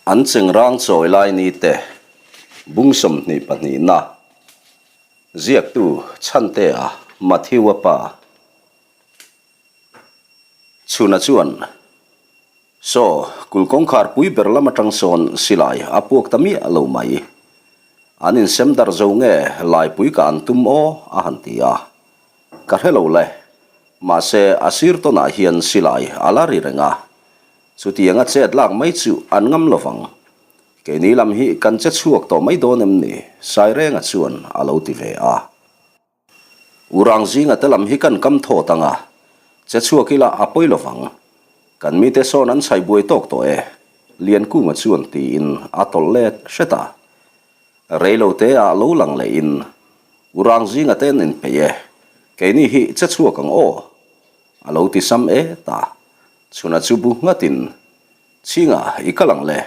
An chengrang chawi lai ni te bung 22 na ziaktu Chhantea Matthew-a pa Chhuna chuan, Saw, kulh kawngkhar pui ber lam atang sawn silai a puak ta miah lo mai. An insem darh zo nge laipui ka an tum aw a han ti a. Ka hre lo le. Mahse, a sir tawnah hian silai a la ri reng a. Chutianga chet lak mai chu an ngam lo vang. Keini lam hi kan che chhuak tawh mai dawn em ni? Sairenga chuan a lo ti ve a. Urang zinga te lam hi kan kam thawt ang a, che chhuak ila a pawi lo vang. Kan mite sawn an chhai buai tawk tawh e, Liankunga chuan tiin a tawlh let hret a. Reilo te ah lo lang lehin Urang zinga te an inpeih e, keini hi che chhuak ang aw, a lo ti sam et a. Chhuna chu bu nghatin, Chhinga, i kal ang le.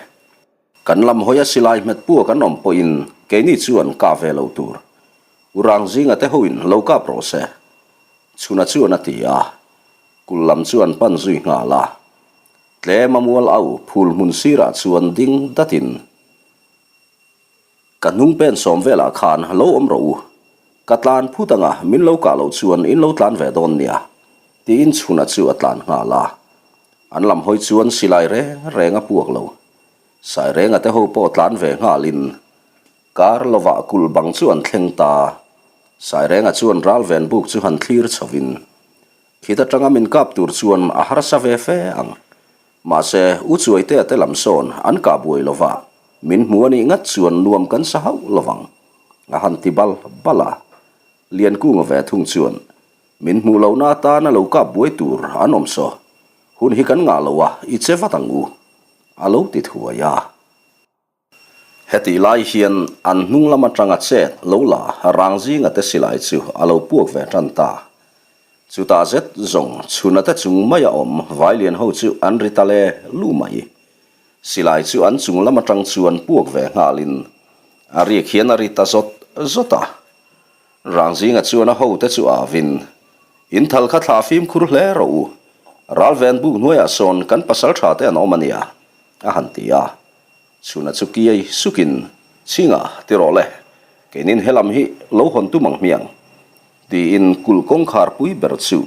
Kan lam hawia silai hmet pua kan awm pawhin keini chuan kah ve lo tur. U Rang zinga te hoin lo kap rawh se. Chhuna chuan a ti a, kul lam chu an pan zui nghal a. Tlem a mual au phul hmun sirah chuan ding datin, Ka hnung pen sawm velah khan lo awm rawh u. Ka tlan phut anga min lo kah loh chuan in lo tlan ve dawn nia, tiin Chhuna chu a tlan nghal a. An lam hawi chuan silai reng reng a puak lo. Sairenga te ho pawh tlan ve nghalin kar lovah kulh bang chu an thleng ta. Sairenga chuan ralven buk chu han thlir chhovin, Khit atanga min kap tur chuan a harsa ve fe ang. Mahse, U Chuaitea te lam sawn an kah buai lo va, min hmu a nih ngat chuan nuam kan sa hauh lo vang, a han ti bal bal a. Liankunga ve thung chuan, Min hmuh lohna atana lo kap buai tur an awm saw, hun hi kan ngah lo a, i che vat ang u, a lo ti thuai a. Hetih lai hian an hnung lam atanga chet lo la rang zinga te silai chu a lo puak ve tan ta. Chutah zet zawng chhuna te chung maia awm vailian ho chu an ri ta le lu mai. Silai chu an chung lam atang chuan puak ve nghalin a rik hian a ri ta zawt zawt a. Rang zinga chuan a hote chu avin, In thal kha thlah fimkhur hle rawh u. Ralven buk hnuaiah sawn kan pasal tha te an awm a nia, a han ti a. Chhuna chu kiai sukin, Chhinga, ti rawh le, keinin helam hi lo hawn tum ang hmiang, tiin kulh kawngkhar pui ber chu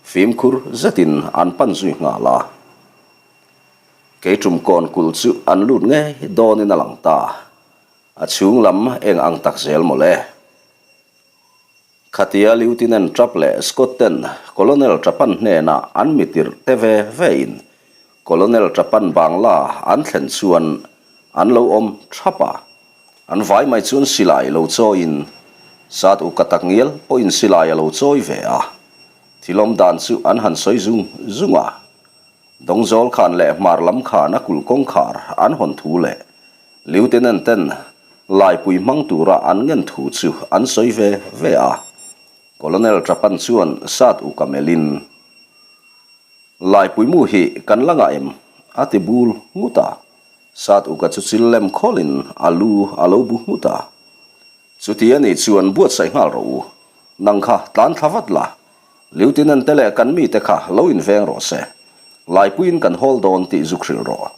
fimkhur zetin an pan zui nghal a. Keiṭum kawn kulh chu an lut ngei dawnin a lang ta. A chhung lam eng ang tak zel mawle. Khatia Lieutenant Trapp leh Scott ten Colonel Trappan hnenah an mi tirh te ve vein Colonel Trappan Bangla an thlen chuan an lo awm thap a. An vai mai chuan silai lo chawiin Sat Uka takngial pawhin silai a lo chawi ve a. Thil awm dan chu an han sawi zung zung a. Dawngzawl khan leh hmar lam khan a kulh kawngkhar an hawn thu leh Lieutenant ten Laipui hmang tura an ngen thu chu an sawi ve ve a. Colonel Trapan chuan Sat Uka melhin, Laipui mu hi kan la ngah em? a ti bul nghut a. Sat Uka chu chil lem khawlin a lu a lo bu nghut a. Chuti a nih chuan buatsaih nghal rawh u. Nang kha tlan thla vat la. Lieutenant te leh kan mite kha lo inveng rawh se. Laipuiin kan hawl dawn tih zuk hrilh rawh.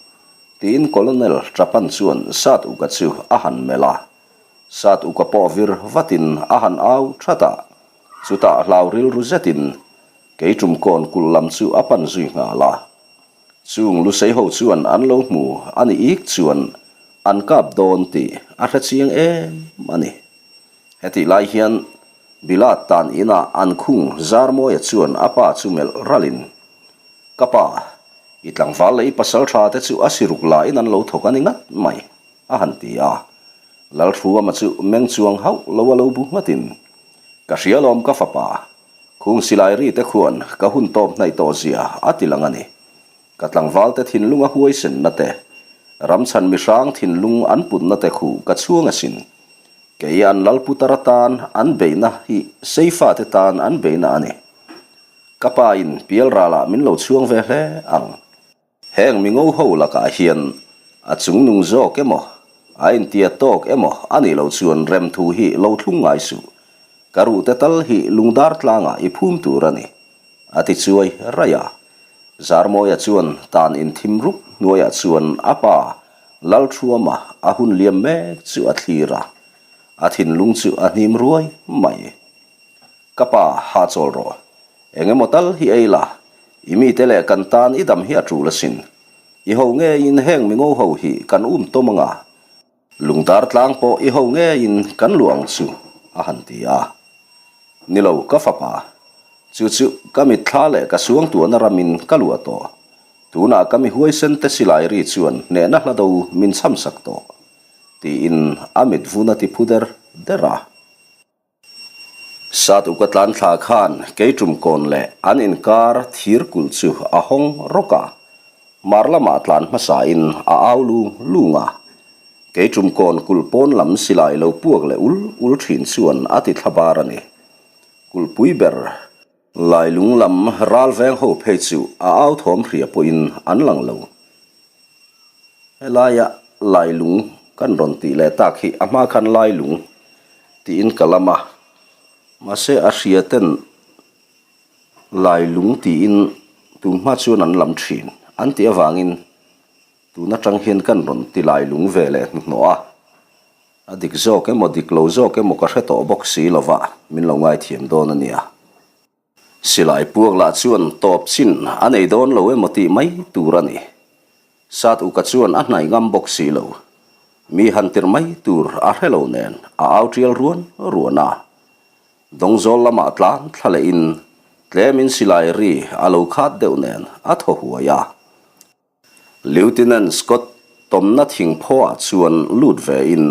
Tiin Colonel Trapan chuan Sat Uka chu a han melh a. Sat Uka pawh vir vatin a han au that a, chutah hlau rilru zetin Keiṭum kawn kulh lam chu a pan zui nghal a. Chung lusei ho chuan an lo hmu a ni ik chuan an kap dawn tih a hre chiang em a ni. Hetih lai hian Bilat tan inah an khung Zarmawia chuan a pa chu melh ralin, Ka pa, i tlangval leh i pasal tha te chu a siruk lain an lo thawk a ni ngat mai, a han ti a. Lalhruama chu meng chuang hauh lo a lo bu nghatin, Ka hria lawm ka fapa, khung silai ri te khuan ka hun tawp hnaih tawh zia a ti lang a ni. Ka tlangval te thinlung a huaisenna te, ramchhan mihrang thinlung an putna te khu ka chhuang asin. Kei an Lalputar atan an beihna hi Seifate tan an beihna a ni. Ka pa in pialralah min lo chhuang ve hle ang. Heng mingo ho lakah hian a chungnung zawk emaw, a intia tawk emaw a nih loh chuan remthu hi lo thlung ngai suh. Ka ruhte tal hi lungdar tlangah i phum tur a ni, a ti chuai raih a. Zarmawia chuan tan inthim rup hnuaiah chuan a pa. Lalthuama a hun liam mek chu a thlir a, a thinlung chu a hnim ruai mai. Ka pa, hahchawl rawh. Eng emaw tal hi ei la, i mite leh kan tan i dam hi a tul asin. I ho ngeiin heng mingo ho hi kan um tawm anga, Lungdar tlang pawh i ho ngeiin kan luh ang chu, a han ti a. Ni lo, ka fapa. Chu chu ka mitthla leh ka suangtuahna ramin ka luah tawh. Tunah ka mi huaisen te silai ri chuan hnehna hla do min chhamsak tawh, tiin a mit vun a ti phu der der a. Sat uka tlan thla khan keitum kawn leh an inkar thir kulh chu a hawng rawk a, mar lamah tlan hmasain a au lung lung a. Keitum kawn kulh pawn lam silai lo puak leh ul ul thin chuan a ti thla bar a ni. Kulhpui ber Lailung lam ral veng ho phei chu a au thawm hria pawhin an lang lo. Helaia Lailung kan rawn tih leh tak hi a hma khan Lailung tiin ka lam a, mahse a hria ten Lailung tiin tun hma chuan an lam thin an tih avangin tun atang hian kan rawn ti Lailung ve leh hnuhnawh a, a dik zawk emaw dik lo zawk emaw ka hre tawh bawk si lova min lo ngaithiam dawn a nia. Silai puak lah chuan tawp chin a nei dawn lo emaw tih mai tur a ni. Sat uka chuan a hnaih ngam bawk si lo. Mi han tir mai tur a hre lo nen a au tial ruan ruan a. Dawngzawl lamah tlan thla lehin tlemin silai ri a lo khat deuh nen a thaw huai a. Lieutenant Scott tawmna thingphaw ah chuan lut ve in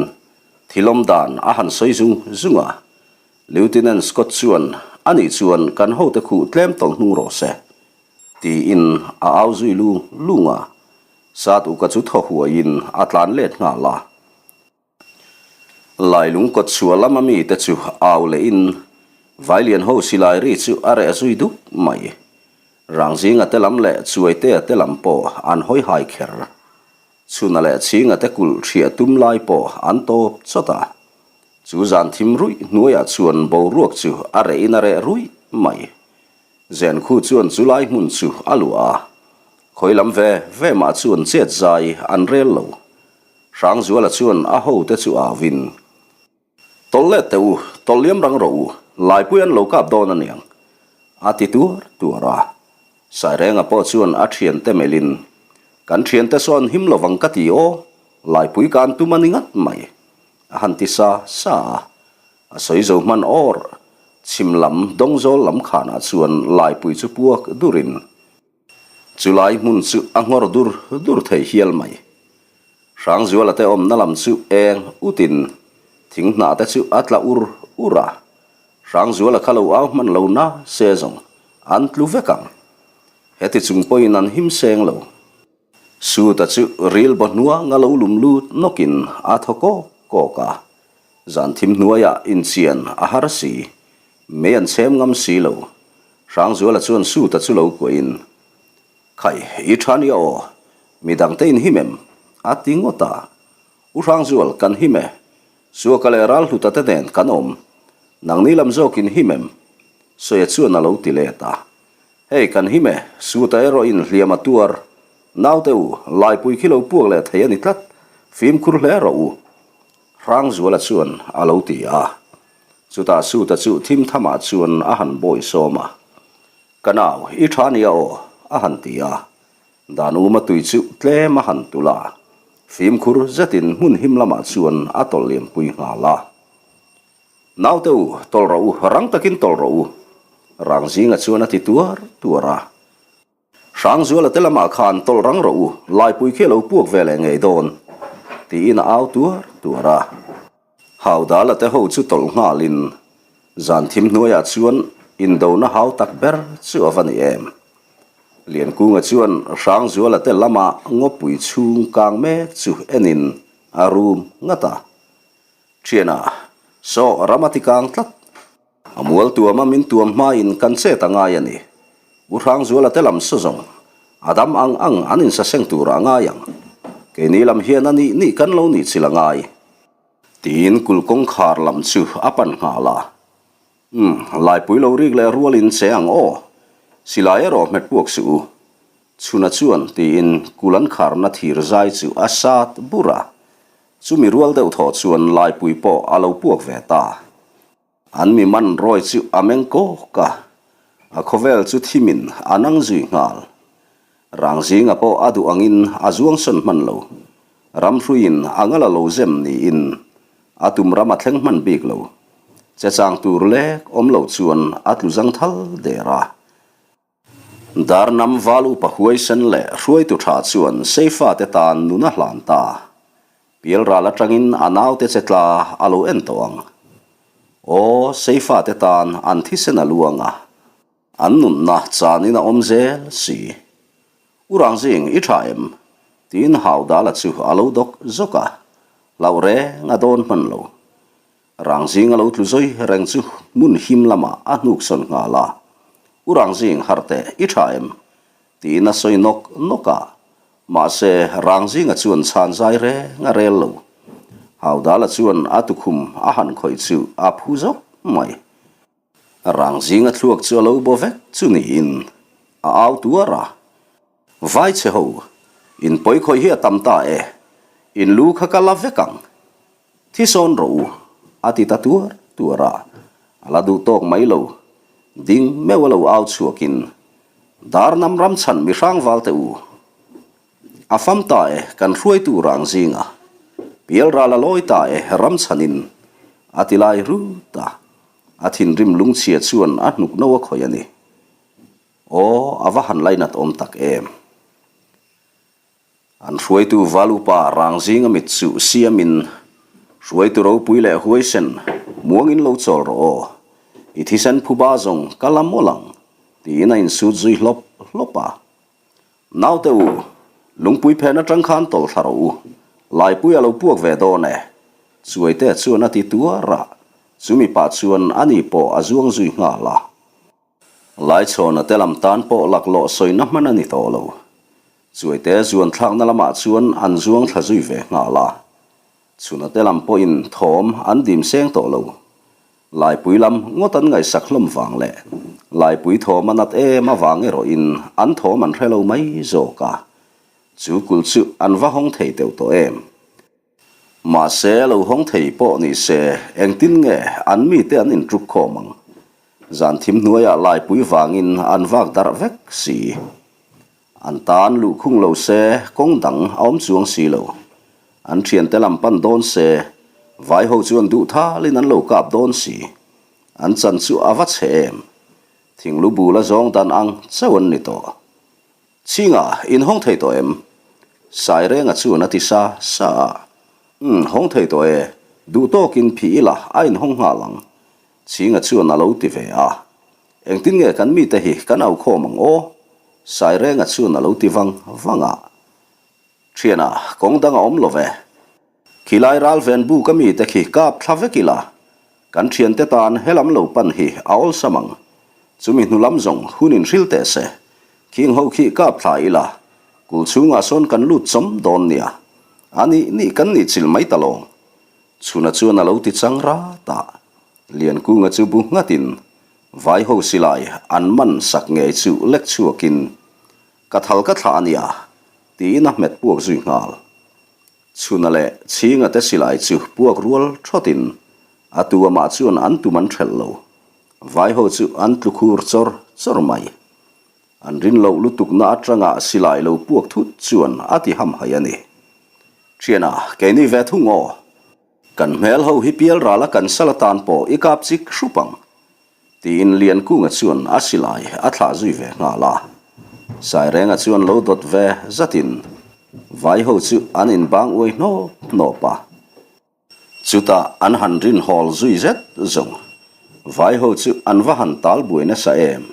thilawm dan a han sawi zung zung a. Lieutenant Scott chuan, Ani chuan kan hote khuh tlem tawlh hnung rawh se, tiin a au zui lung lung a. Sat uka chu thaw huai in a tlan let nghal a. Lailung kawt chhuah lama mite chu au leh in Vailian ho silai ri chu a reh zui dup mai. Rangzinga te lam leh Chuaitea te lam pawh an hawi hai kher. Chhuna leh Chhinga te kulh hriah tum lai pawh an tawp chawt a. Chu zan thim ruih hnuaiah chuan boruak chu a reh in a reh ruih mai. Zenkhu chuan chu lai hmun chu a luah a. Khawi lam ve ve mah chuan chet zai an rel lo. Hrangzuala chuan a hote chu auin, Tawlh let teh u, tawlh liam rang rawh u, Laipui an lo kap dawn a niang, a ti tuar tuar a. Sairenga pawh chuan a thiante melhin, Kan thiante sawn him lovang ka ti aw, Laipui kan tum a ni ngat mai, a han ti sa sa a. A sawi zo hman awr, chhim lam dawngzawl lam khanah chuan Laipui chu puak durin, Chulai hmun chu a nghawr dur dur thei hial mai. Hrangzuala te awmna lam chu eng utin thing hnah te chu a tla ur ur a. Hrangzuala kha lo au hman lo na se zawng an tlu vek ang. Heti chung pawhin an him seng lo. Suta chu ril baw hnuang a lo lum lut nawkin a thaw kawk kawk a. Zan thim hnuaiah inchian a har si. Mei an chhem ngam si lo. Hrangzuala chuan Suta chu lo kuahin, Khai, i tha nia aw, midangte in him em? a ti ngawt a. U Hrangzual, kan him e. Suaka leh Ralhluta te nen kan awm. Nangni lam zawk in him em? Sawia chuan a lo ti let a. Hei, kan him e, Suta erawh in hliam a tuar. Naute u, Laipui khi lo puak leh thei a ni tlat, fimkhur hle rawh u. Hrangzuala chuan a lo ti a. Chutah Suta chu thim thamah chuan a han bawi sawm a, Ka nau, i tha nia aw, a han ti a. Dan uma tui chu tlem a han tulh a, fimkhur zetin hmun him lamah chuan a tawlh liampui nghal a. Naute u, tawlh rawh u, rang takin tawlh rawh u, Rangzinga chuan a ti tuar tuar a. Hrangzuala te lamah khan tawlh rang rawh u, Laipui khi a lo puak ve leh ngei dawn, tiin a au tuar tuar a. Haudala te ho chu tawlh nghalin zan thim hnuaiah chuan indona hau tak ber chu a va ni em. Liankunga chuan Hrangzuala te lama ngawpui chhung kang mek chu enin a rum ngat a. Thiana, saw ram a ti kang tlat. A mual tuama min tuam hmain kan chet a ngai a ni. U Hrangzuala te lam saw zawng, a dam ang ang an insaseng turah a ngai ang. Keini lam hian a nih nih kan lo nih chil a ngai. Tiin kulh kawngkhar lam chu a pan nghal a. Umm, Laipui lo rik leh rualin che ang aw. Silai erawh hmet puak suh u. Chhuna chuan tiin kul an kharna thir zai chu a sat bur a, chumi rual deuh thaw chuan laipui pawh a lo puak ve ta. An mi man rawi chu a meng kawk a, a khawvel chu thimin a nang zui nghal. Rang zinga pawh a duh angin a zuang sawn hman lo. Ramhruiin a ngal a lo zem niin a tum ram a thleng hman bik lo. Che chang tur lek awm lo chuan a tlu zang thal der a. Darnam val upa huaisen leh hruaitu tha chuan Seifa te tan nun a hlan ta. Pialral atangin a naute che tla a lo en tawh ang. Aw, Seifa te tan an thisen a luang a, an nunna chanin a awm zel si. U Rangzing, i tha em? tiin Haudala chu a lo dawk zawk a, hlauh reng a dawn hman lo. Rangzing a lo tlu zawi reng chu hmun him lamah a hnuk sawn nghal a, U Rangzing harh teh, i tha em? tiin a sawi nawk nawk a, mahse Rangzinga chuan chhan zai reng a rel lo. Haudala chuan a tukhum a han khawih chu a phu zawk mai. Rangzinga thluak chu a lo bo vek chu niin a au tuar a, Vai chhe ho, in pawi khawih hi a tam ta e, in lu kha ka la vek ang. Thi sawn rawh u, a ti ta tuar tuar a, a la duh tawk mai lo, ding meuh a lo au chhuakin, Darnam ram chhan mi hrang val teh u. A fam ta e, kan hruaitu rang zinga pialral a lawi ta e ram chhanin, a ti lai rut a, a thinrim lungchhia chuan a hnuk no a khawih a ni. Aw, a va han lainat awm tak em. An hruaitu val upa rang zinga mit chu siamin, Hruaitu ropui leh huaisen, muangin lo chawl rawh aw. I thisen phuba zawng ka la mawlh ang, tiin a insut zui hlawp hlawp a. Naute u, lungpui phen atang khan tawlh thla rawh u, laipui a lo puak ve dawn e, Chuaite chuan a ti tuar a, chumi pah chuan ani pawh a zuang zui nghal a. Laichhawna te lam tan pawh laklawh sawina hman a ni tawh lo. Chuaite zuan thlakna lamah chuan an zuang thla zui ve nghal a. Chhuna te lam pawhin thawm an dim seng tawh lo. Laipui lam ngawt an ngaihsak hlawm vang leh Laipui thawm a nat em avang erawhin an thawm an hre lo mai zawk a. Chu kulh chu an va hawng thei teuh tawh em? Mahse, lo hawng thei pawh ni se, engtin nge an mite an intruk khawm ang? Zan thim hnuaiah laipui vangin an vak darh vek si. An tan luhkhung lo se, kawng dang a awm chuang si lo. An thiante lam pan dawn se, vai ho chuan duh thalin an lo kap dawn si. An chan chu a va chhe em? Thinglu bula zawng dan ang chauh an ni tawh. Chhinga, in hawng thei tawh em? Sairenga chuan a ti sa sa a. Umm, hawng thei tawh e, duh tawkin phih ila a inhawng nghal ang. Chhinga chuan a lo ti ve a. Engtin nge kan mite hi kan au khawm ang aw? Sairenga chuan a lo ti vang vang a. Thiana, kawng dang a awm lo ve. Khilai ral ven buk a mite khi kap thla vek ila, kan thiante tan helam lo pan hi a awlsam ang. Chumi hnu lam zawng hun in hril teh se, khing ho khi kap thla ila, kul chhungah sawn kan lut chawm dawn nia. A nih nih kan nih chil mai ta lawng. Chhuna chuan a lo ti chang rat a, Liankunga chu bu nghatin vai ho silai an man sak ngei chu lek chhuakin, Ka thal ka thlah a nia, tiin a hmet puak zui nghal. Chhuna leh Chhinga te silai chu puak rual thawtin a tu amah chuan an tum an hrelh lo. Vai ho chu an tlu khur chawr chawr mai. An rin loh lutukna atanga silai lo puak thut chuan a ti hamhaih a ni. Thiana, keini ve thung aw. Kan hmel ho hi pial rala kan sal atan pawh i kap chik hrup ang. Tiin Liankunga chuan a silai a thlah zui ve nghal a. Sairenga chuan lo dawt ve zatin vai ho chu an inbang uai hnawp hnawp a. Chutah an han rin hawl zui zet zawng. Vai ho chu an va han tal buai nasa em.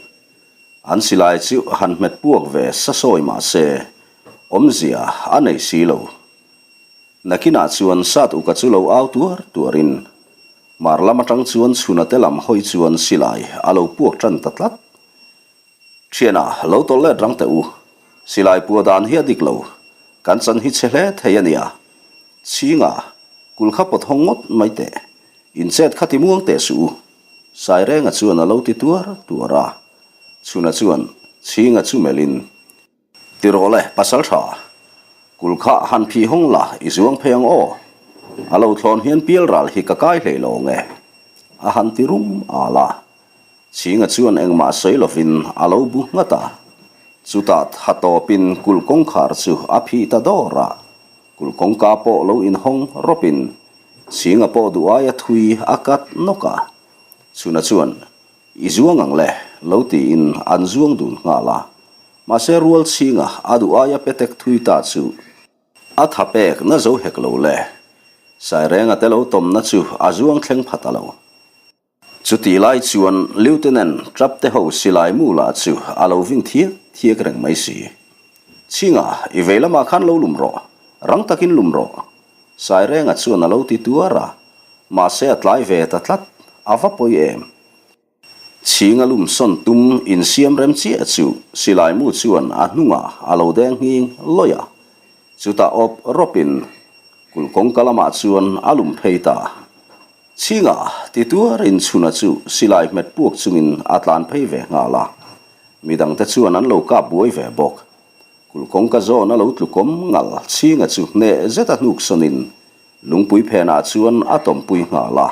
An silai chu han hmet puak ve sa sawi mah se awmzia a nei si lo. Nakinah chuan Sat Uka chu lo au tuar tuarin Mar lam atang chuan chhuna te lam hawi chuan silai a lo puak tan ta tlat. Thiana, lo tawlh let rang teh u. Silai pua dan hi a dik lo. Kan chan hi chhe hle thei a nia. Chhinga, kul kha pawt hawng ngawt mai teh. In chet kha ti muang teh suh u. Sairenga chuan a lo ti tuar tuar a. Chhuna chuan Chhinga chu melhin. Ti rawh le, pasal tha. Kul kha han phih hawng la, i zuang phei ang aw. A lo thlawn hian pial ral hi ka kai hlei lo ang e. A han ti rum al a. Chhinga chuan engmah sawi lovin a lo bu nghat a. Chutah tha tawpin kulh kawngkhar chu a phih ta dawr a. Kulh kawngka pawh lo inhawng rawpin Chhinga pawh duh aia thui a kat nawk a. Chhuna chuan, I zuang ang le, lo tiin an zuang dun nghal a. Mahse rual chhinga a duh aia petek thui ta chu a tha pek na zo hek lo le. Sairenga te lo tawmna chu a zuang thleng pha ta lo. Chutih lai chuan Lieutenant Trap te ho silai mu lah chu a lo ving thiak thiak reng mai si. Chhinga, i vei lamah khan lo lum rawh, rang takin lum rawh. Sairenga chuan a lo ti tuar a, mahse a tlai ve ta tlat, a va pawi em? Chhinga lum sawn tum insiam rem chiah chu silai mu chuan a hnungah a lo deng nghing lawih a, chutah awp rawpin kulh kawngka lamah chuan a lum phei ta. Chhinga ti tuarin chhuna chu silai hmet puak chungin a tlan phei ve nghal a, midangte chuan an lo kap buai ve bawk. Kulh kawngka zawn a lo tlukawm ngal chhinga chu hneh zeta hnuk sawnin lungpui phenah chuan a tawmpui nghal a.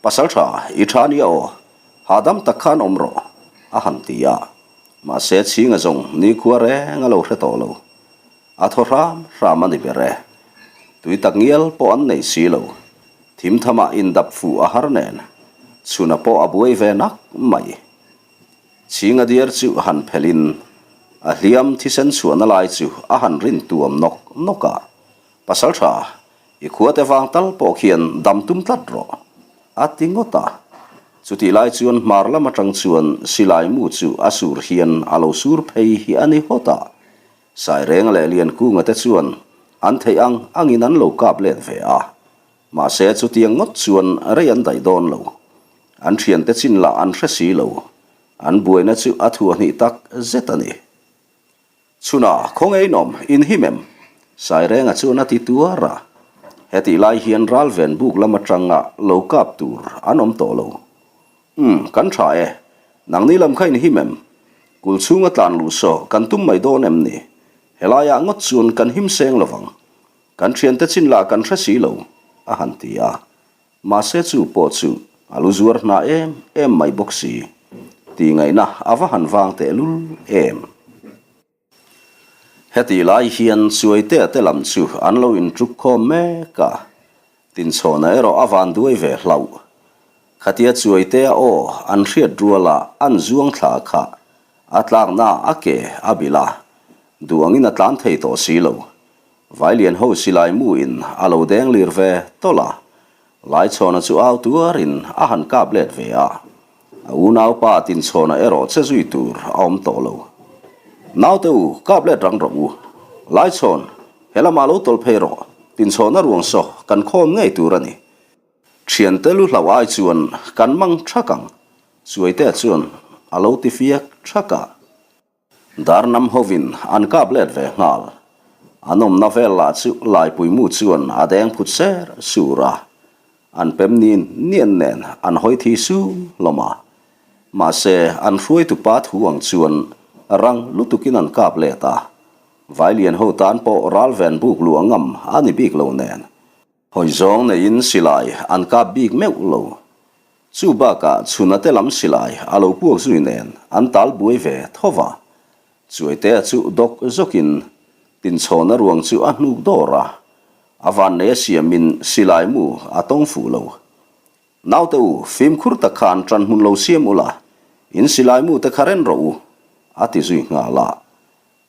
Pasal tha, i tha nia aw, hahdam tak khan awm rawh, a han ti a. Mahse chhinga zawng nikhua reng a lo hre tawh lo. A thaw hram hram a ni ber e. Tui tak ngial pawh an nei si lo. Thim thamah indap fuh a har nen. Chhuna pawh a buai ve nak mai. Chhinga diar chu han phelhin a hliam thisen chhuahna lai chu a han rin tuam nawk nawk a. Pasal tha, i khuate vang tal pawh khian dam tum tlat rawh, a ti ngawt a. Chutih lai chuan hmar lam atang chuan silai mu chu a sur hian a lo sur phei hi a ni hawt a. Sairenga leh Liankunga te chuan an theih ang angin an lo kap let ve a. Mahse chutiang ngawt chuan rei an daih dawn lo. An thiante chin lah an hre si lo. An buaina chu a thuahnih tak zet a ni. Chhuna, khawnge in awm, in him em? Sairenga chuan a ti tuar a. Hetih lai hian ralven buk lam atanga lo kap tur an awm tawh lo. Umm, kan tha e. Nangni lam kha in him em? Kul chhunga tlan luh saw kan tum mai dawn em ni? Helaiah ngawt chuan kan him seng lovang. Kan thiante chin lah kan hre si lo, a han ti a. Mahse chu pawh chu a lu zuar hna em em mai bawk si. Tih ngaihna a va han vang tehlul em. Hetih lai hian Chuaitea te lam chu an lo inṭuk khawm mek a, Tinchhawna erawh a van duai ve hlauh. Khatia Chuaitea aw an hriat ruala an zuang thla kha a tlakna a ke a bilh a, duh angin a tlan thei tawh si lo. Vailian ho silai mu in a lo deng lir ve tawlh a, Laichhawna chu au tuarin a han kap let ve a. A unaupa Tinchhawna erawh che zui tur a awm tawh lo. Naute u, kap let rang rawh u. Laichhawn, he lamah lo tawlh phei rawh. Tinchhawna ruang saw kan khawm ngei tur a ni. Thiante lu hlauh ai chuan kan mang thak ang, Chuaitea chuan a lo ti fiak thak a. Darnam hovin an kap let ve nghal. An awmna vel lah chu Laipui mu chuan a deng phut ser sur a. An pem nin nian nen an hawi thi sum hlawm a. Mahse, an hruaitu pa thu ang chuan rang lutukin an kap let a. Vailian ho tan pawh ralven buk luah ngam a ni bik lo nen. Hawi zawng neiin silai an kap bik meuh lo. Chu bakah chhuna te lam silai a lo puak zui nen an tal buai ve tho va. Chuaitea chu dawk zawkin tinchhawna ruang chu a hnuk dawr a, a vannei a siamin silai mu a tawng fuh lo. Naute u, fimkhur tak khan ṭan hmun lo siam ula, in silai mu te kha ren rawh u, a ti zui nghal a.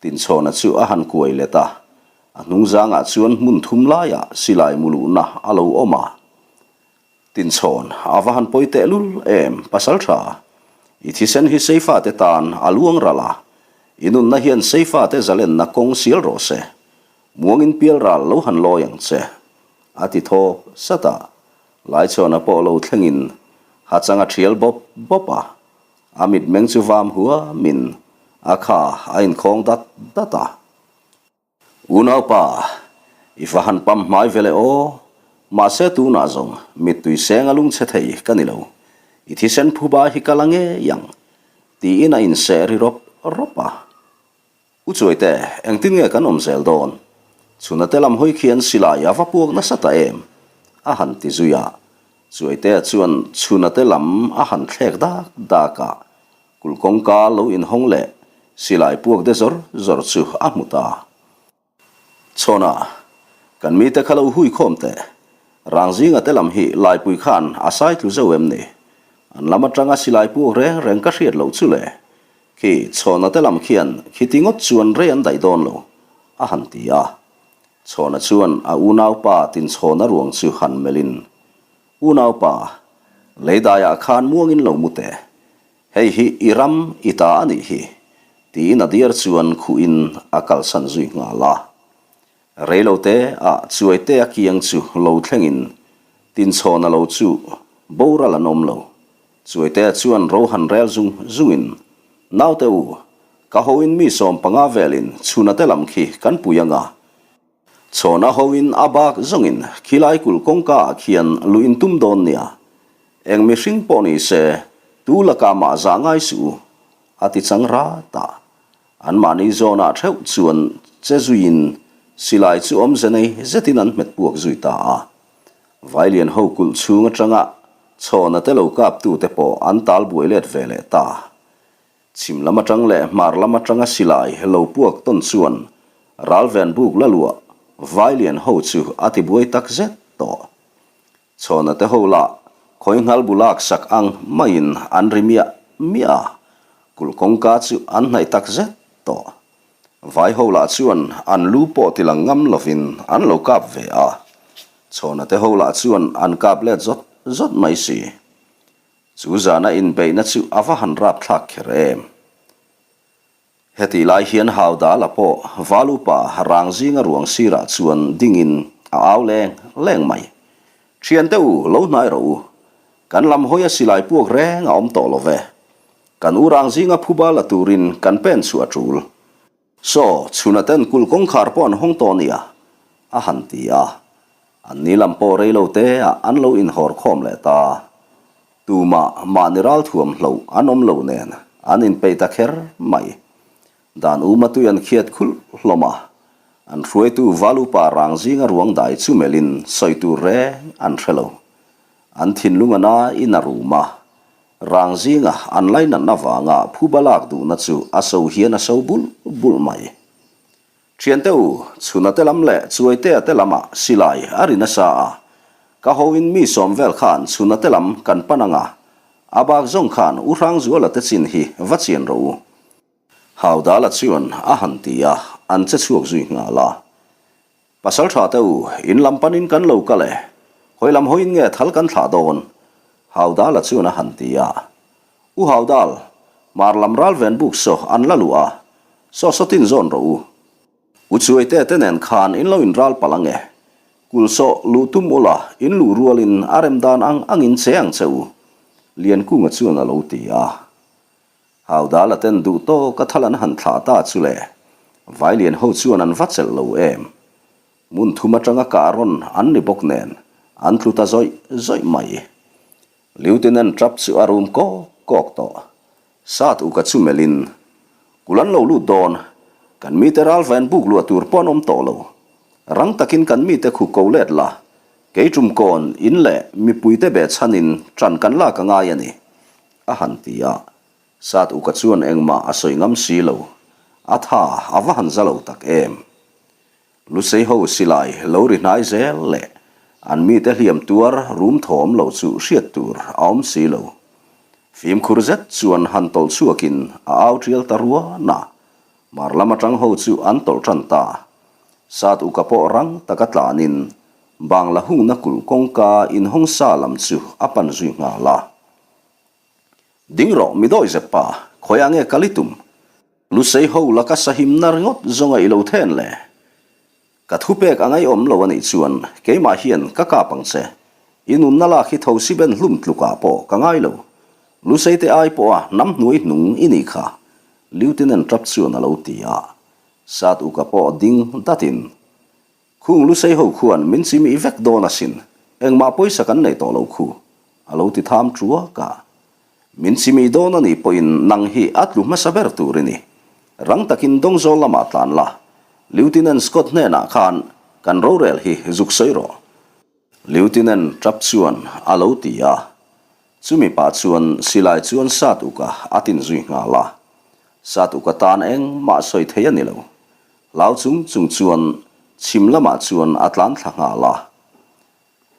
Tinchhawna chu a han kuai let a, a hnungzangah chuan hmun thum laiah silai mu luhna a lo awm a. Tinchhawn, a va han pawi tehlul em, pasal tha. I thisen hi Seifate tan a luang ral a, i nunna hian Seifate zalenna kawng sial rawh se. Muangin pialral lo han lawi ang che, a ti thawk sat a. Laichhawna pawh lo thlengin hachang a thial bawp bawp a. A mitmeng chu vam huamin a kha a inkhawng dat dat a. Unaupa, i va han pam hmai ve le aw. Mahse tunah zawng mittui seng a lungchhe thei ka ni lo. I thisen phuba hi ka la ngei ang, tiin a inseh ri rawp rawp a. U Chuaite, engtin nge kan awm zel dawn? Chhuna te lam hawi khian silai a va puak nasa ta em? a han ti zui a. Chuaitea chuan chhuna te lam a han thlek dak dak a, kulh kawngka lo inhawng leh silai puak de zawr zawr chu a hmu ta. Chhawna, kan mite kha lo hui khawm teh. Rangzinga te lam hi Laipui khan a sai tlu zo em ni? An lam atanga silai puak reng reng ka hriat loh chu le. Khi Chhawna te lam khian khiti ngawt chuan rei an daih dawn lo, a han ti a. Chhawna chuan a unaupa Tinchhawna ruang chu han melhin, Unaupa, leidaiah khan muangin lo mu teh. Hei hi i ram i ta a nih hi, tiin a diar chuan khuhin a kalsan zui nghal a. Reilote ah Chuaite a kiang chu lo thlengin Tinchhawna lo chu boral an awm lo. Chuaitea chuan ro han rel zung zungin, Naute u, ka hoin mi 15 velin chhunate lam khi kan pui anga, Chhawna hoin a bak zawngin khilai kulh kawngka ah khian luh in tum dawn nia. Eng mihring pawh ni se, tu lakah mah zah ngai suh u, a ti chang rat a. Anmahni zawnah theuh chuan che zuiin silai chu awmze nei zetin an hmet puak zui ta a. Vailian ho kulh chhung atanga chhawna te lo kaptute pawh an tal buai let ve leh ta. Chhim lam atang leh hmar lam atanga silai lo puak tawn chuan ralven buk la luah Vailian ho chu a ti buai tak zet tawh. Chhawna te ho lah khawi nghal bu lak sak ang maiin an ri miah miah a, kulh kawngka chu an hnaih tak zet tawh. Vai ho lah chuan an lu pawh ti lang ngam lovin an lo kap ve a, Chhawna te ho lah chuan an kap let zawt zawt mai si. Chu zana inbeihna chu a va han rapthlak kher em? Hetih lai hian Haudala pawh Valupa rang zinga ruang sirah chuan dingin a au leng leng mai. Thiante u, lo hnai rawh u. Kan lam hawia silai puak reng a awm tawh lo ve. Kan u rang zinga phuba la turin kan pen chhuah a tul. Saw, chhuna ten kulh kawngkhar pawh an hawng tawh nia, a han ti a. An ni lam pawh rei lo te ah an lo inhawr khawm leh ta. Tumah mahni ral thuam hloh an awm lo nen an inpeih ta kher mai. Dan uma tui an khiat khulh hlawm a. An hruaitu Valupa rang zinga ruang dai chu melhin sawi tur reng an hre lo. An thinlung a na in a rum a. Rang zinga an lainatna vanga phuba lak duhna chu a so hian a so bulh bulh mai. Thiante u, chhuna te lam leh Chuaitea te lamah silai a ri nasa a, ka hoin mi sawm vel khan chhuna te lam kan pan anga, a bak zawng khan U Hrangzuala te chin hi va chian rawh u. Haudala chuan a han ti a, an che chhuak zui nghal a. Pasal tha te u, in lam panin kan lo kal e. Hawi lam hawiin nge thal kan thlah dawn? Haudala chuan a han ti a. U Haudal, hmar lam ral ven buk saw an la luh a, saw saw tin zawn rawh u. U Chuaite te nen khan in lo in ral palh ang e. Kul saw luh tum ula, in luh rualin a rem dan ang angin che ang che u, Liankunga chuan a lo ti a. Haudala ten duh tawk a thal an han thlah ta chu le, Vailian ho chuan an va chelh lo em? Hmun thum atanga kah rawn an ni bawk nen an tlu ta zawih zawih mai. Lieutenant Trapp chu a rum kawk kawk tawh. Sat uka chu melhin, Kul an lo lut dawn, kan mite ralvain buk luah tur pawh an awm tawh lo. Rang takin kan mite khu ko let la, kei tum kawn in leh mipuite behchhanin ṭan kan lak a ngai a ni. A han ti a, Sat uka chuan engmah a sawi ngam si lo, a tha a va han za lo tak em. Lusei ho silai lo ri hnai zel leh an mite hliam tuar rum thawm lo chu hriat tur a awm si lo. Fimkhur zet chuan han tawlh chhuakin a au tial ta ruan a, mar lam atang ho chu an tawlh tan ta. Sat uka pawh rang taka tlanin bangla hungna kulh kawngka inhawng sa lam chu a pan zui nghal a. Ding rawh, mi dawi zep pa, khawiah nge kal i tum? Lusei ho laka sahimna ringawt zawnga i lo then le? Ka thupek a ngaihawm lo a nih chuan keimah hian ka kap ang che. I nunna lak hi thosi ben hlum tlukah pawh ka ngai lo. Lusei te ai pawha hnam hnuai hnung i nih kha, Lieutenant Trapp chuan a lo ti a. Sat uka pawh ding datin Khung Lusei ho khuan min chimih vek dawn asin, engmah pawisa kan nei tawh lo khu, a lo ti tham ṭuak a. Min chimih dawn a nih pawhin nang hi a tlu hmasa ber tur i ni. Rang takin Dawngzawl lamah tlan la, Lieutenant Scott hnenah khan kan rorel hi zuk sawi rawh. Lieutenant Trapp chuan a lo ti a. Chumi pah chuan silai chuan Sat Uka a tin zui nghal a. Sat Uka tan engmah sawi thei a ni lo. Hlau chung chung chuan chhim lamah chuan a tlan thla nghal a.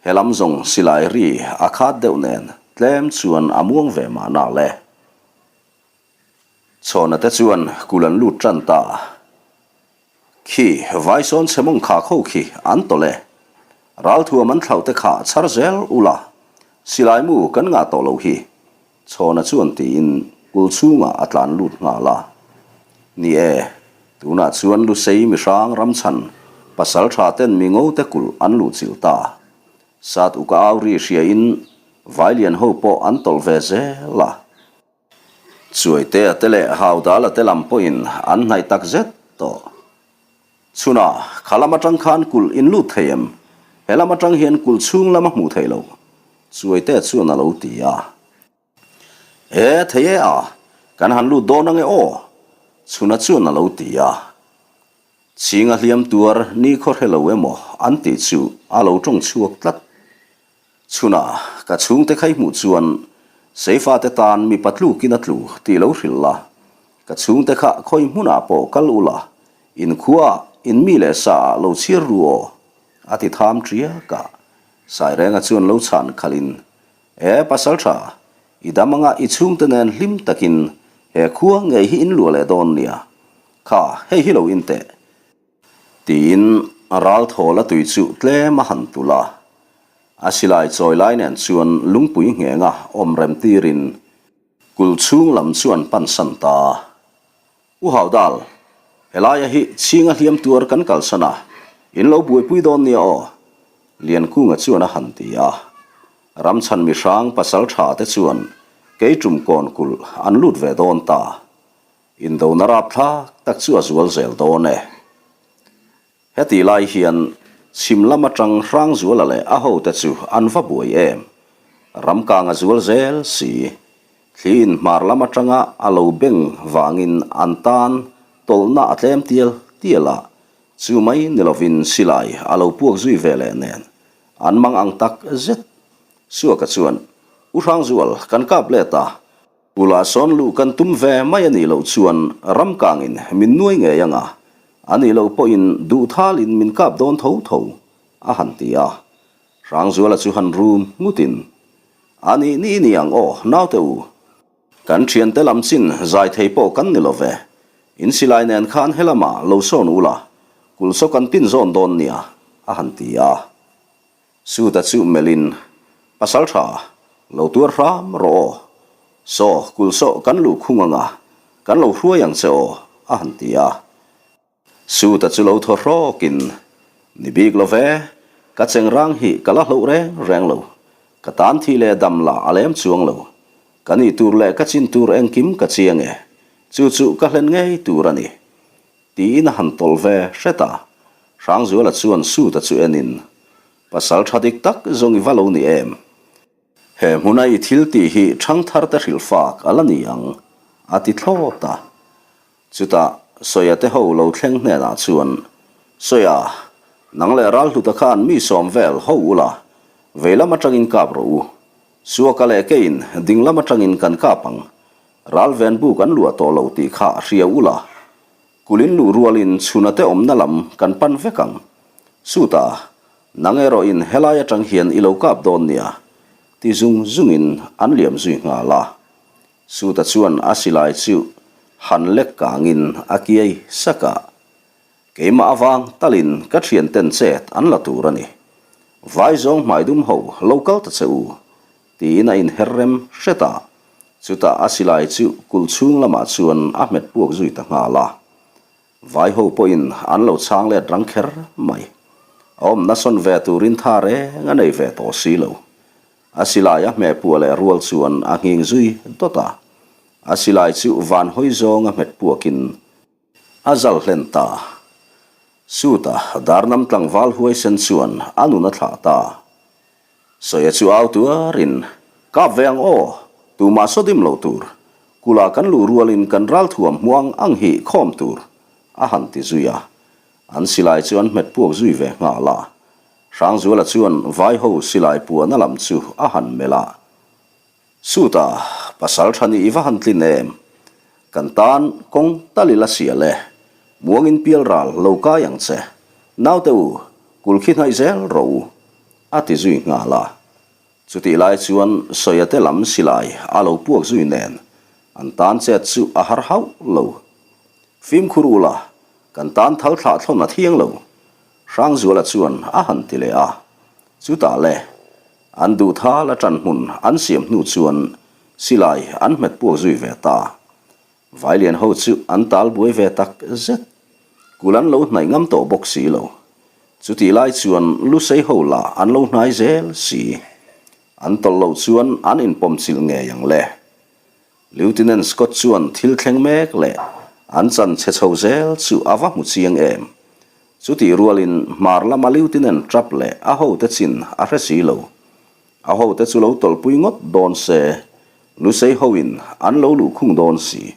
He lam zawng silai ri a khat deuh nen tlem chuan a muang ve mahna le. Chhawna te chuan kul an lut tan ta. Khi vai sawn chhe mawng khak ho khi an tawlh e. Ralthuam an thlauh te kha chhar zel ula, silai mu kan ngah tawh lo hi, Chhawna chuan tiin kul chhungah a tlan lut nghal a. Ni e, tunah chuan Lusei mihrang ramchhan pasal tha ten mi ngo te kulh an luh chilh ta. Sat uka au ri hriain Vailian ho pawh an tawlh ve zel a. Chuaitea te leh Haudala te lam pawhin an hnaih tak zet tawh. Chhunah, kha lam atang khan kulh in lut thei em? He lam atang hian kulh chhung lam a hmuh theih loh. Chuaitea chuan a lo ti a. E, thei e a, kan han lut dawn ange aw, Chhuna chuan a lo ti a. Chhinga hliam tuar ni khaw hre lo emaw an tih chu a lo tawng chhuak tlat. Chhunah ka chhungte khai hmuh chuan Seifate tan mipa tlukin a tlu tih lo hrilh la, ka chhungte kha khawi hmunah pawh kal u la, in khuaah in mi leh saah lo chhiar ru aw, a ti tham ṭiak a. Sairenga chuan lo chhan khalhin, E Pasalṭha, i dam anga i chhungte nen hlim takin he khua ngei hi in luah leh dawn nia. Kha, hei hi lo in teh. Tiin ral thawl a tui chu tlem a han tulh a. A silai chawi lai nen chuan lungpui nghenga awm rem tirin kul chhung lam chu an pansan ta. U Haudal, helaia hi chhinga hliam tuar kan kalsan a, in lo buaipui dawn nia aw, Liankunga chuan a han ti a. Ramchhan mihrang pasal tha te chuan keitum kawn kulh an lut ve dawn ta. Indona rapthlak tak chu a zual zel dawn e. Heti lai hian chhim lam atang Hrangzuala leh a hote chu an va buai em? Ramkang a zual zel si. Thliin hmar lam atanga a lo beng vangin an tan tawlhna a tlem tial tial a, chu mai ni lovin silai a lo puak zui ve leh nen an mang ang tak zet. Suaka chuan, U Hrangzual, kan kap let a, Pula sawn luh kan tum ve mai a nih loh chuan ram kangin min nuai ngei ang a, a nih loh pawhin duh thalin min kap dawn tho tho, a han ti a. Hrangzuala chu han rum nghutin, A nih nih ni ang aw, naute u. Kan thiante lam chin zai thei pawh kan ni lo ve. In silai nen khan helamah lo sawn ula, kulhsaw kan tin zawn dawn nia, a han ti a. Suta chu melhin, Pasal tha, lo tuar hram rawh aw. Saw, kul saw kan luh khung anga, kan lo hruai ang che aw, a han ti a. Suta chu lo thaw hrawkin, Ni bik lo ve, ka chengrang hi ka la hloh reng reng lo. Ka tan thi leh dam lah a lem chuang lo. Ka nih tur leh ka chin tur engkim ka chiang e. Chu chu ka hlen ngei tur a ni. Tiin a han tawlh ve hret a, Hrangzuala chuan Suta chu enin, Pasal tha dik tak zawng i va lo ni em? He hmuna i thil tih hi ṭhangthar te hrilh fak a la ni ang, a ti thlawt a. Chutah Sawia te ho lo thleng hnenah chuan, Sawia, nang leh Ralhluta khan mi sawm vel ho ula, vei lam atangin kap rawh u. Suaka leh keiin ding lam atangin kan kap ang. Ral ven bu kan luah tawh lo tih kha a hria ula, kulin luh rualin chhuna te awmna lam kan pan vek ang. Suta, nang erawhin helai atang hian i lo kap dawn nia, ti zung zungin an liam zui nghal a. Suta chuan a silai chu han lek kangin a kiai sak a. Keimah avang talin ka thianten chet an la tur a ni. Vai zawng hmaidum ho lo kal ta che u, tiin a inher rem hret a, chutah a silai chu kulh chhung lamah chuan a hmet puak zui ta nghal a. Vai ho pawhin an lo chhang let rang kher mai. A awmna sawn ve turin tha reng a nei ve tawh si lo. A silai a hmeh puah leh rual chuan a nghing zui dawt a, a silai chu van hawi zawng a hmet puakin a zal hlen ta. Suta darnam tlangval huaisen chuan a nun a thlah ta. Sawia chu au tuarin, Kap ve ang aw, tumah saw dim lo tur. Kulh ah kan luh rualin kan ralthuam hmuang ang hi khawm tur, a han ti zui a. An silai chu an hmet puak zui ve nghal a. Hrangzuala chuan vaiho silai puahna lam chu a han melh a. Suta, pasal tha nih i va han tlin em? Kan tan kawng tal ila sial e. Muangin pial ral lo kai ang che. Naute u, kul khi hnaih zel rawh u, a ti zui nghal a. Chutih lai chuan Sawiate lam silai a lo puak zui nen an tan chet chu a har hauh lo. Fimkhur ula, kan tan thal thlah thlawn a thiang lo, Hrangzuala chuan a han ti leh a. Chutah le, an duh thal a ṭan hmun an siam hnu chuan silai an hmet puak zui ve ta. Vailian ho chu an tal buai ve tak zet. Kul an lo hnaih ngam tawh bawk si lo. Chutih lai chuan Lusei ho lah an lo hnai zel si. An tawlh loh chuan an inpawm chilh ngei ang le. Lieutenant Scott chuan thil thleng mek leh an chan chhe chho zel chu a va hmu chiang em. Chutih rualin hmar lama Lieutenant Trapp leh a hote chin a hre si lo. A hote chu lo tawlhpui ngawt dawn se, Lusei hoin an lo luhkhung dawn si.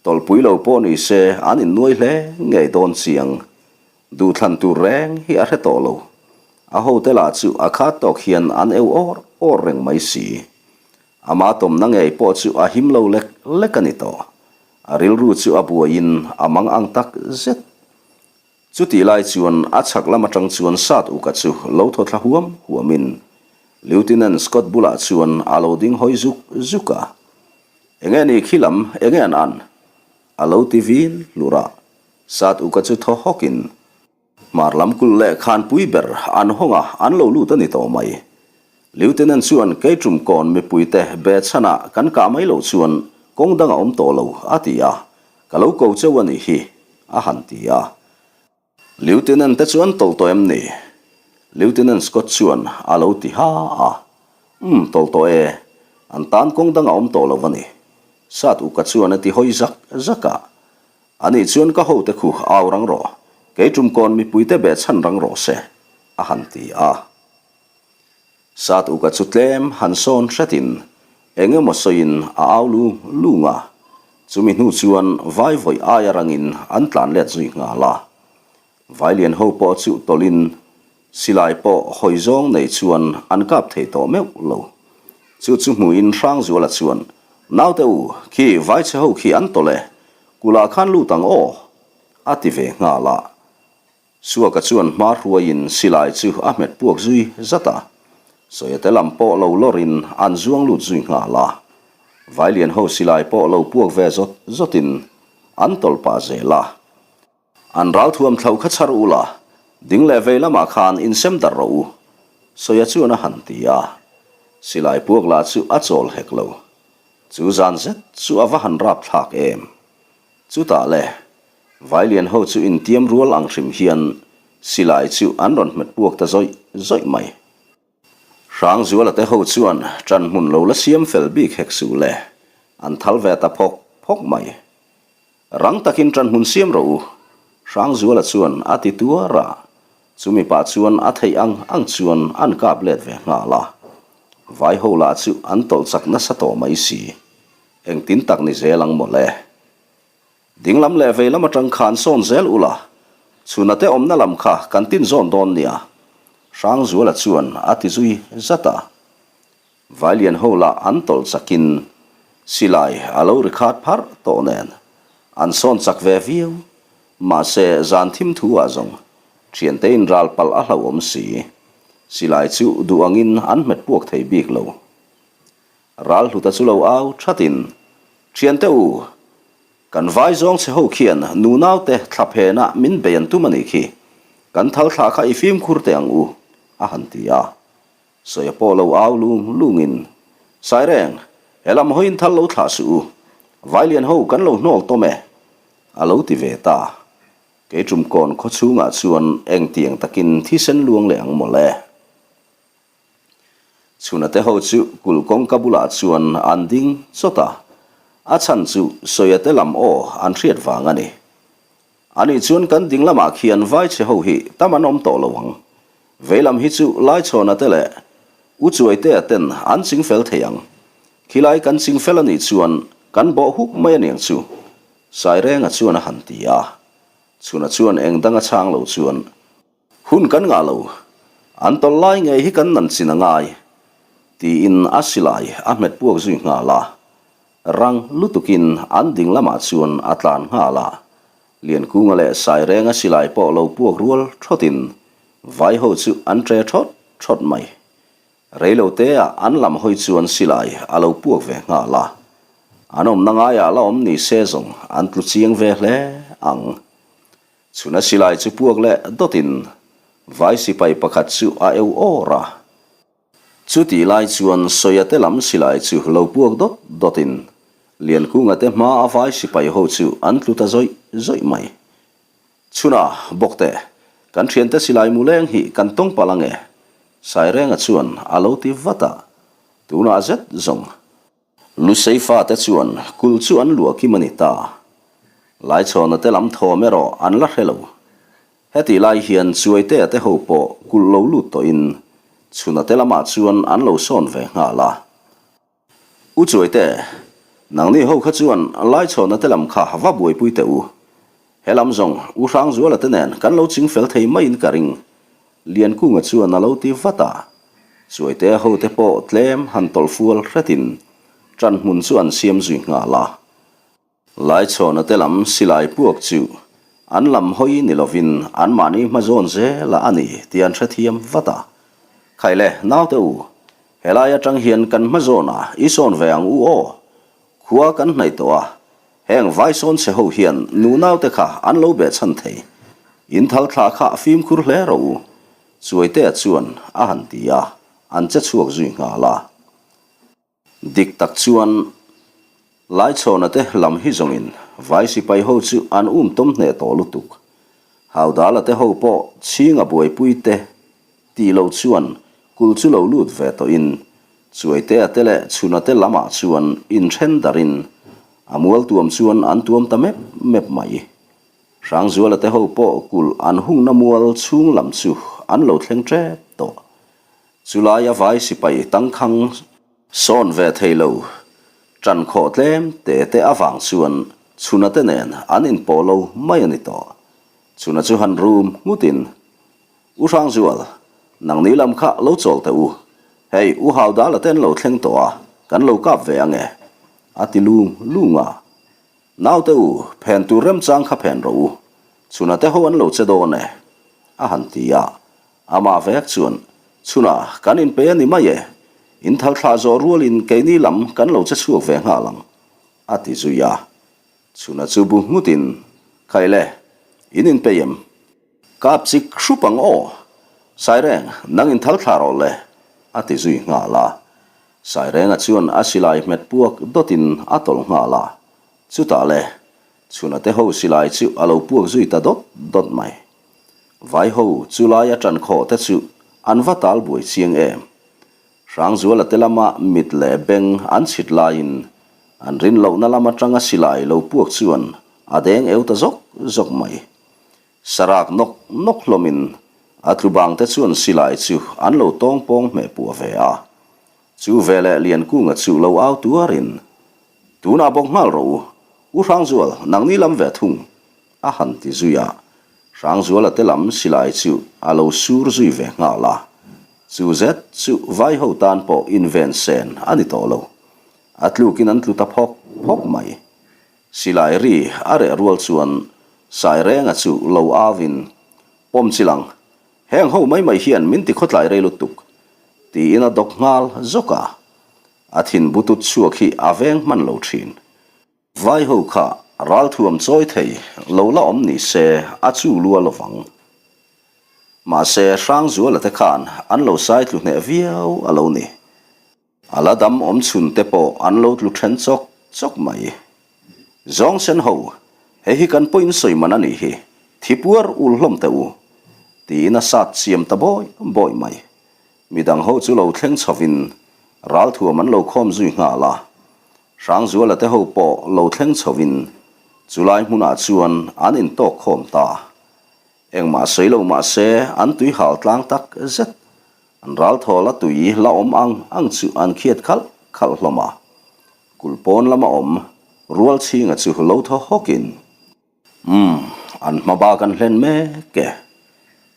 Tawlhpui lo pawh ni se an innuai hle ngei dawn chiang. Duhthlan tur reng hi a hre tawh lo. A hote lah chu a khat tawk hian an eu awr awr reng mai si. Ama tawmna ngei pawh chu a him lo lek lek a ni tawh. A rilru chu a buaiin a mang ang tak zet. Chutih lai chuan a chhak lam atang chuan Sat Uka chu lo thaw thla huam huamin Lieutenant Scott bulah chuan a lo ding hawi zuk zuk a. Enge ni khi lam enge an an? A lo ti vin hlur a. Sat Uka chu thaw hawkin Hmar lam kulh leh khanpui ber an hawng a, an lo lut a ni tawh mai. Lieutenant chuan Keiṭum kawn mipuite be chhanah kan kah mai loh chuan kawng dang a awm tawh lo, a ti a, ka lo ko cheu a nih hi, a han ti a. Lieutenant te chuan tawlh tawh em ni? Lieutenant Scott chuan a lo ti ha a. Umm, tawlh tawh e, an tan kawng dang a awm tawh lo a ni. Sat Uka chuan a ti hawi zak zak a. Ani chuan ka hote khu au rang rawh, kei tumkawn mipuite beh chhan rang rawh se, a han ti a. Sat Uka chu tlem han sawn hretin eng emaw sawiin a au lung lung a, chumi hnu chuan vai vawi aia rangin an tlan let zui nghal a. Vailian ho pawh chu tawlhin silai pawh hawi zawng nei chuan an kap thei tawh meuh lo. Chu chu hmuhin Hrangzuala chuan, Naute u, khi vaichhe ho khi an tawlh e, kulh ah khan lut ang aw, a ti ve nghal a. Suaka chuan hma hruaiin silai chu a hmet puak zui zat a, Sawiate lam pawh lo lawrin an zuang lut zui nghal a. Vailian ho silai pawh lo puak ve zawt zawtin an tawlh pah zel a. An ralthuam thlo kha chhar u la, ding leh vei lamah khan insem darh rawh u, Sawia chuan a han ti a. Silai puak lah chu a chawl hek lo. Chu zan zet chu a va han rap thlak em. Chutah le, Vailian ho chu intiam rual ang hrim hian silai chu an rawn hmet puak ta zawih zawih mai. Hrangzuala te ho chuan ṭan hmun lo la siam fel bik hek suh le, an thal ve ta phawk phawk mai. Rang takin ṭan hmun siam rawh u, Hrangzuala chuan a ti tuar a, chumi pah chuan a theih ang ang chuan an kap let ve nghal a. Vai ho lah chu an tawlh chak nasa tawh mai si, engtin tak ni zel ang mawle. Ding lam leh vei lam aṭang khan sawn zel ula, chhuna te awmna lam kha kan tin zawn dawn nia, Hrangzuala chuan a ti zui zat a. Vailian ho lah an tawlh chakin silai a lo ri khat pharh tawh nen an sawn chak ve viau. Mahse zan thim thu ah zawng thiante in ral palh a hlauhawm si. Silai chu duh angin an hmet puak thei bik lo. Ral hluta chu lo au thatin, Thiante u, kan vai zawng che ho khian nunaute thlaphenah min bei an tum a nih khi. Kan thal thlah kha i fimkhur teh ang u, a han ti a. Sawia pawh lo au lung lungin, Saireng, he lam hawiin thal lo thlah suh u, Vailian ho kan lo hnawl tawm e, a lo ti ve ta. Kei Tumkawn khaw chhungah chuan engtiang takin thisen luang leh ang mawle. Chhuna te ho chu kulh kawngka bulah chuan an ding chawt a, a chhan chu Sawia te lam aw an hriat vang a ni. Ani chuan kan ding lamah khian vaichhe ho hi tam an awm tawh lo ang. Veilam hi chu Laichhawna te leh U Chuaitea ten an chingfel thei ang. Khilai kan chingfel anih chuan. Kan bawh huk mai aniang chu, Sairenga chuan a han ti a. Chhuna chuan eng dang a chhang lo chuan, Hun kan ngah lo, an tawlh lai ngei hi kan nan chin a ngai, tiin a silai a hmet puak zui nghal a. Rang lutukin an ding lamah chuan a tlan nghal a. Liankunga leh Sairenga silai pawh lo puak rual thawtin vaiho chu an ṭe thawt thawt mai. Reiloteah an lam hawi chuan silai a lo puak ve nghal a, an awmna ngaiah la awm ni se zawng an tlu chiang ve hle ang. Chhuna silai chu puak leh dawtin vai sipai pakhat chu a eu awr a. Chutih lai chuan Sawia te lam silai chu lo puak dawt dawtin Liankunga te hma a vai sipai ho chu an tlu ta zawih zawih mai. Chhuna, Bawkte, kan thiante silai mu leng hi kan tawng palh ange, Sairenga chuan a lo ti vat a, tunah zet zawng. Lusei fate chuan kul chu an luah kim a ni ta. Laichhawna te lam thawm erawh an la hre lo. Hetih lai hian Chuaitea te ho pawh kulh lo lut tawhin Chhuna te lamah chuan an lo sawn ve nghal a. U Chuaite, nangni ho kha chuan Laichhawna te lam kha va buaipui teh u. He lam zawng U Hrangzuala te nen kan lo ching fel thei maiin ka ring. Liankunga chuan a lo ti vat a. Chuaite ho te pawh tlem han tawlh fual hretin ṭan hmun chu an siam zui nghal a. Laichhawna te lam silai puak chu an lam hawi ni lovin anmahni hma zawn zel a a ni tih an hrethiam vat a. Khaile, naute u, helai atang hian kan hma zawnah i sawn ve ang u aw. Khua kan hnaih tawh a, heng vai sawn chhe ho hian nu naute kha an lo beh chhan thei. In thal thla kha fimkhur hle rawh u, Chuaitea chuan a han ti a, an che chhuak zui nghal a. Dik tak chuan Laichhawna te lam hi zawngin vai sipai ho chu an um tawm hneh tawh lutuk. Haudala te ho pawh chhinga buaipui te tih lo chuan kul chu lo lut ve tawhin Chuaitea te leh Chhuna te lamah chuan inthen darin a mual tuam chuan an tuam ta mep mep mai. Hrangzuala te ho pawh kulh an hungna mual chhung lam chu an lo thleng tep tawh. Chulai a vai sipai tangkhang sawn ve thei lo, ṭan khawh tlem te te avang chuan Chhuna te nen an inpawh lo mai a ni tawh. Chhuna chu han rum nghutin, U Hrangzual, nangni lam kha lo chawl teh u. Hei, U Haudala te an lo thleng tawh a, kan lo kap ve ange, a ti lung lung a. Naute u, phen tur remchang kha phen rawh u. Chhuna te ho an lo che dawn e, a han ti a. Amah vek chuan, Chhuna, kan inpe a ni mai e. In thal thlah zawh rualin keini lam kan lo che chhuak ve nghal ang, a ti zui a. Chhuna chu bu nghutin, Khaile, in inpei em? Kap chik hrup ang aw. Saireng, nang in thal thlah rawh le, a ti zui nghal a. Sairenga chuan a silai hmet puak dawtin a tawlh nghal a. Chutah le, Chhuna te ho silai chu a lo puak zui ta dawt dawt mai. Vai ho chu lai a ṭan khawh te chu an va tal buai chiang em. Hrangzuala te lama mit leh beng an chhit laiin an rin lohna lam aṭanga silai lo puak chuan a deng eu ta zawk zawk mai. Sarak nawk nawk hlawmin a tlu bang te chuan silai chu an lo tawng pawng hmeh puah ve a. Chu veleh Liankunga chu lo au tuarin, Tunah bawk nghal rawh u, U Hrangzual, nangni lam ve thung, a han ti zui a, Hrangzuala te lam silai chu a lo sur zui ve nghal a, chu zet chu vai ho tan pawh inven sen a ni tawh lo. A tlukin an tlu ta phawk phawk mai. Silai ri a reh rual chuan Sairenga chu lo auin, Pawm chilang, heng ho mai mai hian min ti khawtlai rei lutuk, tiin a dawk nghal zawk a, a thin butut chhuak hi a veng hman lo thin. Vai ho kha ralthuam chawi thei lo la awm ni se a chu lua lovang. Mahse Hrangzuala te khan an lo sai tlu hneh viau a lo ni. A la dam awm chhun te pawh an lo tlu then chawk chawk mai. Zawng sen ho, hei hi kan pawhin sawi man a nih hi, thi puar ul hlawm teh u, tiin a sat chiam ta bawi bawi mai. Midang ho chu lo thleng chhovin ralthuam an lo khawm zui nghal a. Hrangzuala te ho pawh lo thleng chhovin chulai hmunah chuan an intawk khawm ta. Engmah sawi lo mah se an tui hal tlang tak zet. An ralthawl a tui la awm ang ang chu an khiat khalh khalh hlawm a. Kulh pawn lama awm. Rualchhinga chu lo thaw hawkin, Umm, an hma bak an hlen mek e.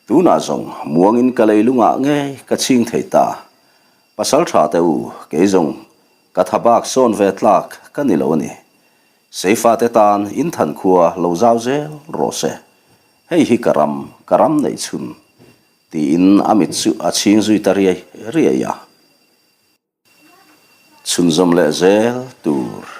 Tunah zawng muangin ka leilungah ngei ka chhing thei ta. Pasal tha teh u, kei zawng ka tha bak sawn ve tlak ka ni lo a ni. Seifate tan inthan khua lo zau zel rawh se. Hei hi ka ram, ka ram neih chhun, tiin a mit chu a chhing zui ta riai riai a. Chhunzawm leh zel tur.